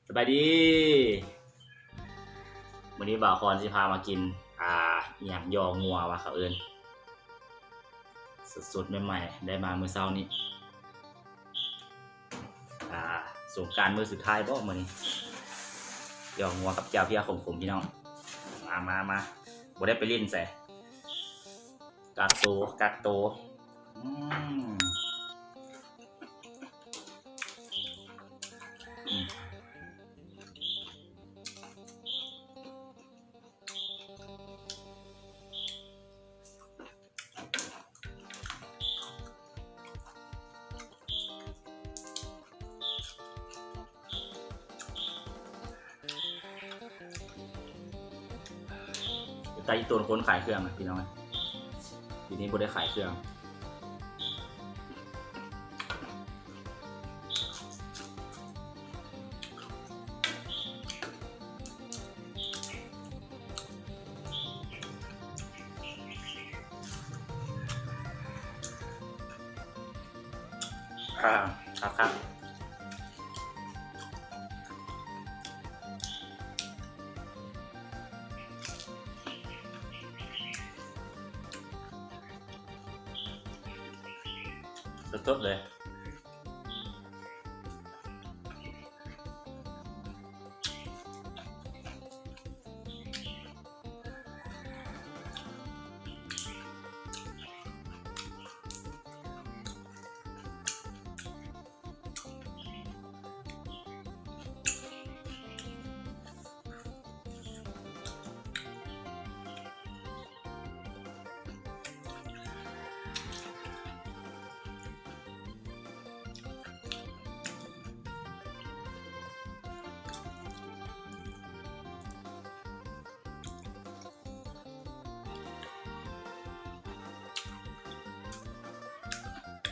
ສະບາຍດີ ມື້ນີ້ບ່າວຄອນຊິພາມາກິນ ອ່າ ອີ່ຫຍັງ ຍໍງົວວ່າເຂົາເອີ້ນ ສົດໆ ໃໝ່ໆ ໄດ້ມາມື້ເຊົ້ານີ້ ອ່າ ສົງການມື້ສຸດທ້າຍບໍມື້ນີ້ ຍໍງົວກັບແຈ່ວພຽຂົມໆ ພີ່ນ້ອງ ມາ ມາ ມາ ບໍ່ໄດ້ໄປຫຼິ້ນໃສ ກັກໂຕ ກັກໂຕ ອືມ ອືມ. ຕາອີ່ຕົນຄົນຂາຍເຄື່ອງນະ ພີ່ນ້ອງເອີຍ ປີນີ້ບໍ່ໄດ້ຂາຍເຄື່ອງ. ອ່າ ຄັກໆ ສົດໆ ເລີຍ.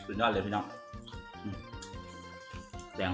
ສຸດຍອດເລີຍພີ່ນ້ອງ ອືມ ແດງ.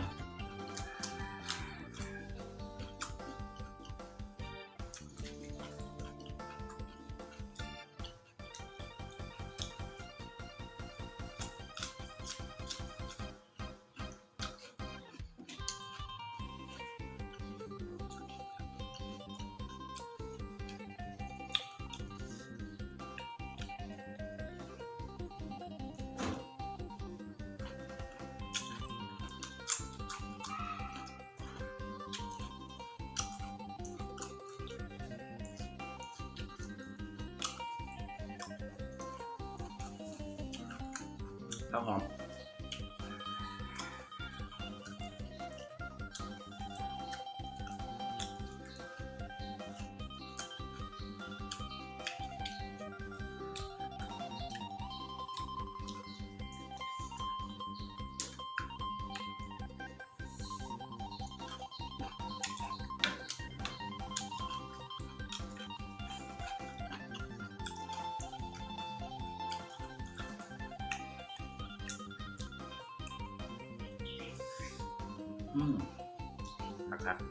ເຂົ້າຫອມ. ອືມ ຄັກໆ.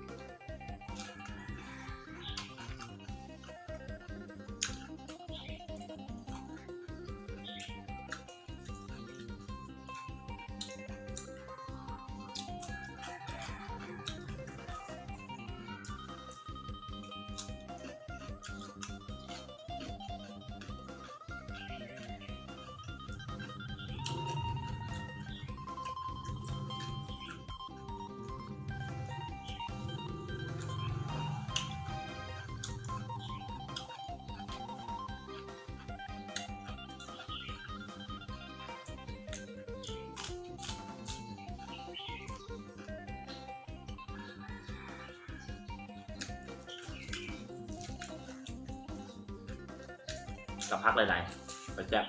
ກັບຜັກຫຼາຍໆ ແຊບ.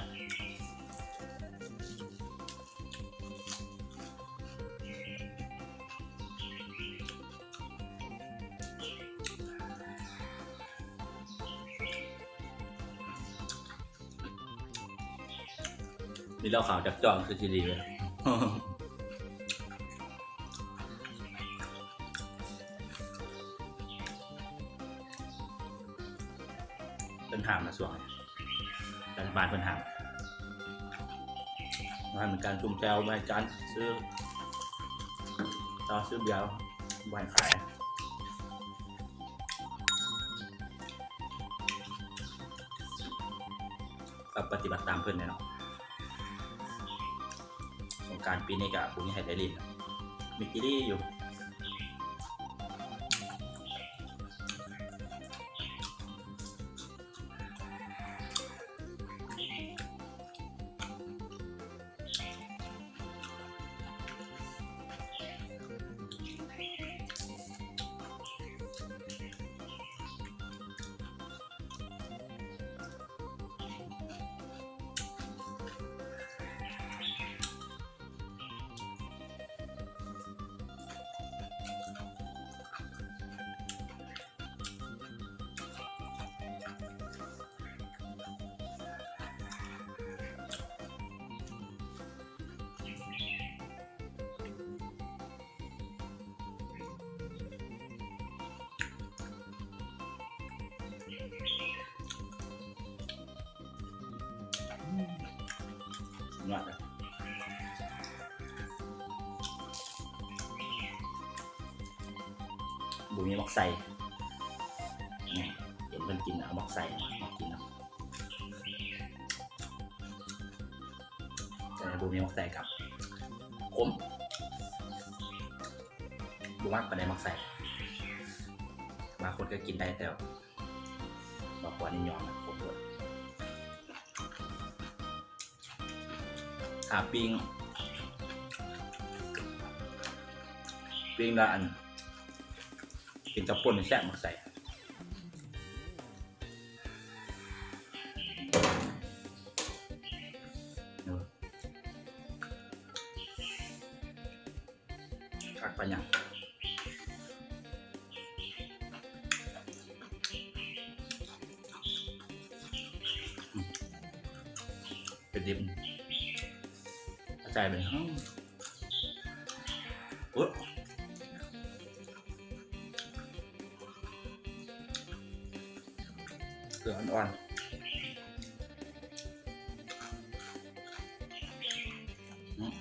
ມີເຫຼົ້າຂາວຈັບຈ້ອງຄືຊິດີເລີຍ. ເພິ່ນຫ້າມນະ ຊ່ວງນີ້ ລັດຖະບານເພິ່ນຫ້າມ ບໍ່ໃຫ້ມີການຈຸ່ມແຈ່ວ ບໍ່ໃຫ້ການຊື້ ຕໍ່ຊື້ເບຍ. ບໍ່ໃຫ້ຂາຍ ກໍປະຕິບັດຕາມເພິ່ນແຫຼະເນາະ. ສົງການປີນີ້ກໍບໍ່ມີໃຫ້ໄດ້ຫຼິ້ນ ມິດອີ່ຫຼີຢູ່. ຍອດ ບໍ່ມີໝາກໄຊ ນີ້ ເຫັນເພິ່ນກິນ ເອົາໝາກໄຊມາກິນເນາະ. ແຕ່ບໍ່ມີໝາກໄຊກັບ ຂົມ ບໍ່ມັກປານໃດໝາກໄຊ. ບາງຄົນກໍກິນໄດ້ ແຕ່ບາງຄົນນີ້ຍອມ ຂົມໂພດ. ຖ້າປີ້ງ ປີ້ງແລ້ວອັນ ກິນກັບປົ່ນແຊບໝາກໄຊ. ຄັກປານຫຍັງ ເປັນດິບ ໃສ່ເປັນ ອືມ ໂອ້ຍ ເກືອອ່ອນໆ ອືມ.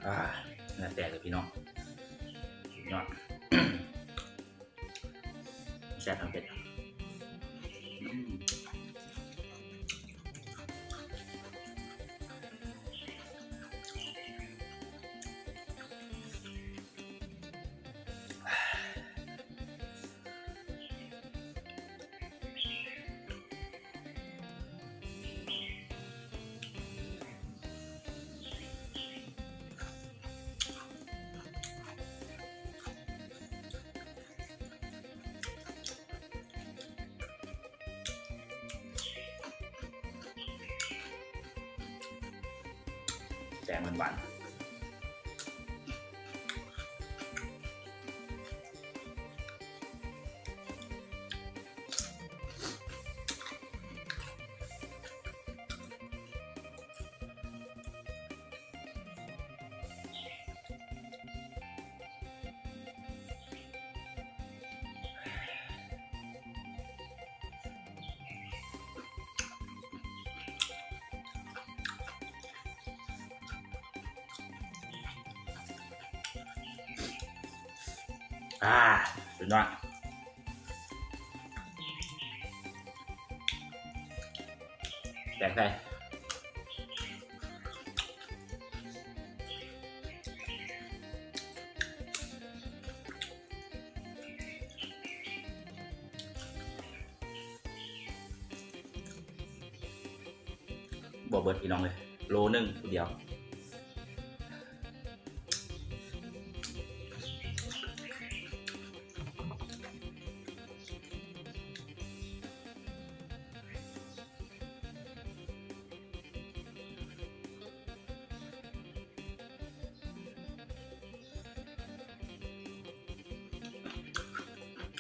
ອ່າ ເໜື່ອແຕກເລີຍພີ່ນ້ອງ ສຸດຍອດ ແຊບທັງເຜັດ ອືມ. ແກງຫວານໆ ອ່າ ສຸດຍອດ ແຕກໃສ່ ບໍ່ເບິດພີ່ນ້ອງເອີຍ ໂລໜຶ່ງຜູ້ດຽວ.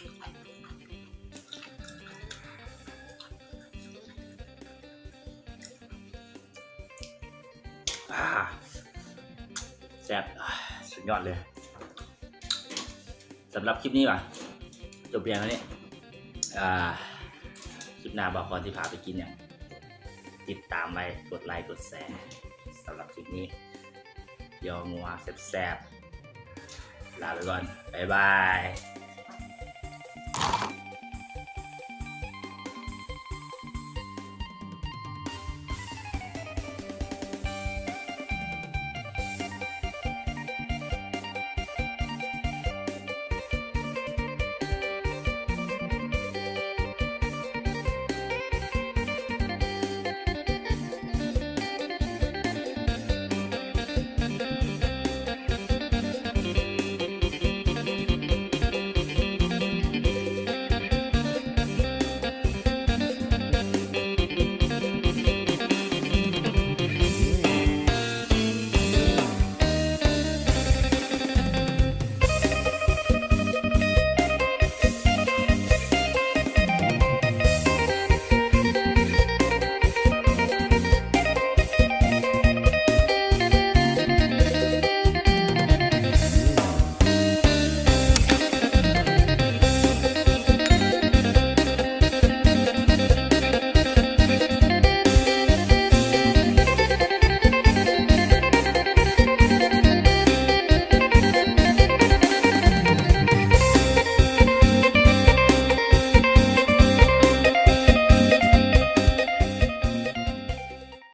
ອື ອ່າ ແຊບ ອ່າ ສຸດຍອດເລີຍ. ສຳລັບຄລິບນີ້ຫວາ ຈົບພຽງເທົ່ານີ້. ອ່າ ຄລິບໜ້າບ່າວຄອນຊິພາໄປກິນຫຍັງ ຕິດຕາມໄວ້ ກົດໄລກົດແຊ. ສຳລັບຄລິບນີ້ ຢໍງົວແຊບໆ ລາໄປກ່ອນ ບາຍບາຍ.